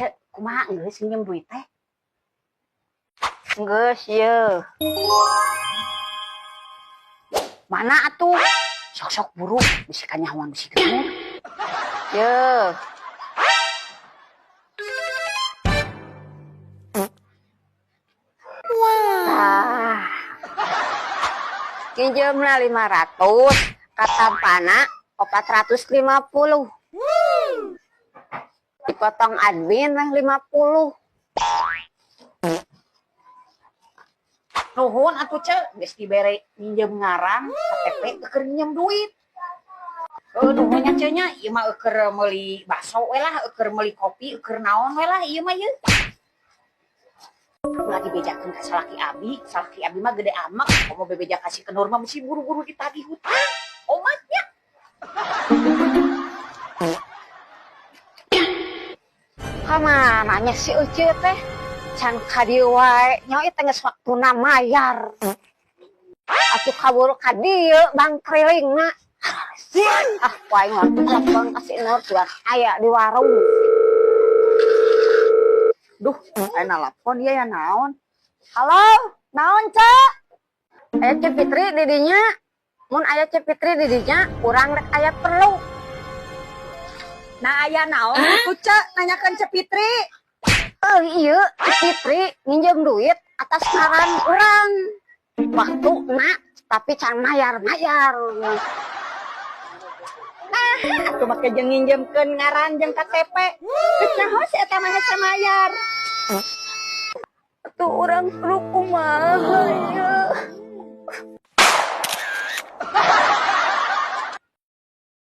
Cek, kumaha geus nginjem duit teh? Geus ye. Mana atuh? Sok-sok buru, bisi kanyahoan bisi genur. Ye. Wah. Nginjemna 500, katampana 450. Dipotong admin mah 50. Nuhun atuh Cek, geus dibere minjem ngaran KTP keur minjem duit. Nuhun nya Ceu nya, ieu mah keur meuli bakso we lah, keur meuli kopi, keur naon we lah ieu mah ieu. Ulah dibejakeun ka salaki abi mah gede amek, komo bebeja ka si Kenur mah mesti buru-buru ditagih hutang. Omatnya. Kamana nya si Uce teh? Can ka dieu wae, nya ieu teh geus waktuna mayar. Atuh kaburu ka dieu bang kelilingna. Ah, wae mah telepon ka si Nur sugan aya di warung. Duh, aya nalapon ieu ya naon? Halo, naon, Cek? Aya Ceu Fitri di dinya. Mun aya Ceu Fitri di dinya, urang rek aya perlu. Nah, aya naon kitu, Cek? Nanyakeun Ceu Fitri. Iya, Ceu Fitri nginjem duit atas ngaran urang. Waktuna tapi can mayar-mayar. Nah, atuh make jeung nginjemkeun ngaran jeung KTP. Geus nyaho si eta mah hese mayar. Atuh urang kudu kumaha ieu?